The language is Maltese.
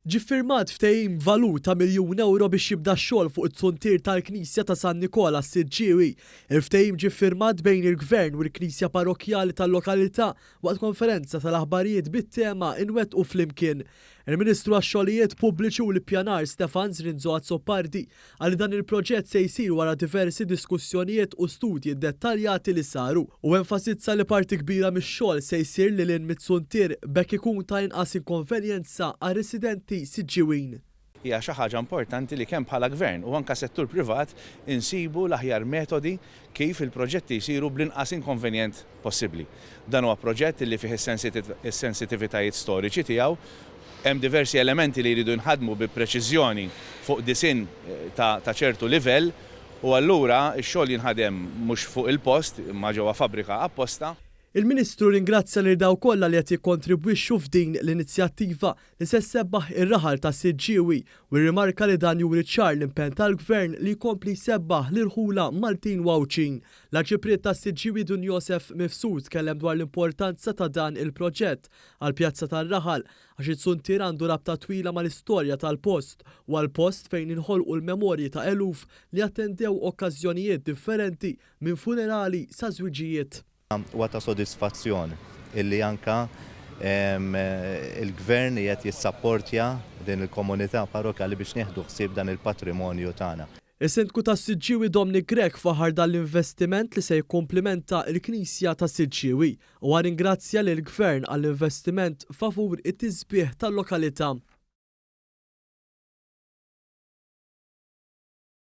Ġie ffirmat ftehim b'valur ta' miljun ewro biex jibda x-xogħol fuq it-zuntier tal-Knisja ta' San Nikola s-Siġġiewi. Il-ftehim ġie ffirmat bejn il-Gvern u l-Knisja Parrokkjali tal-lokalità waqt konferenza tal-aħbarijiet bit-tema 'Inwettqu Flimkien'. Il-Ministru għax-Xogħlijiet Pubbliċi u l-Ippjanar Stefan Zrinzo Azzopardi qal li dan il-proġett se jsir wara diversi diskussjonijiet u studji ddettaljati li saru. Hu enfasizza li parti kbira mix-xogħol se jsir lil hinn miz-zuntier b'hekk ikun ta' inqas inkonvenjenza għar-residenti Siġġiwin. Hija xi ħaġa importanti li kemm bħala Gvern u anke settur privat insibu l-aħjar metodi kif il-proġetti jsiru bl-inqas inkonvenjent possibbli. Dan huwa proġett li fih is-sensitivitajiet storiċi tiegħu. Hemm diversi elementi li jridu jinħadmu bi preċiżjoni fuq disinn ta' ċertu livell u allura x-xogħol jinħadem mhux fuq il-post imma ġewwa fabbrika apposta. Il-Ministru rringrazzja lil dawk kollha li qed jikkontribwixxu f'din l-inizjattiva li se ssebbaħ ir-raħal ta' Siġġiewi u rrimarka li dan juri ċar l-impenn tal-Gvern li jkompli jsebbaħ l-irħula Maltin u Għawdxin. L-Arċipriet ta' Siġġiewi Dun Josef Mifsud tkellem dwar l-importanza ta' dan il-proġett għall-pjazza tar-raħal għax iz-zuntier għandu rabta twila mal-istorja tal-post u għall-post fejn inħolqu l-memorji ta' eluf li attendew okkażjonijiet differenti minn funerali sa żwiġijiet. Huwa ta' sodisfazzjon illi anke l-Gvern qiegħed jissapportja din il-komunità parrokkjali biex nieħdu ħsieb dan il-patrimonju tagħna. Is-Sindku tas-Siġġiewi Dominic Grech faħħar dan l-investiment li se jikkumplimenta l-Knisja ta' Siġġiewi. Huwa rringrazzja lill-Gvern għall-investiment favur it-tisbiħ tal-lokalità.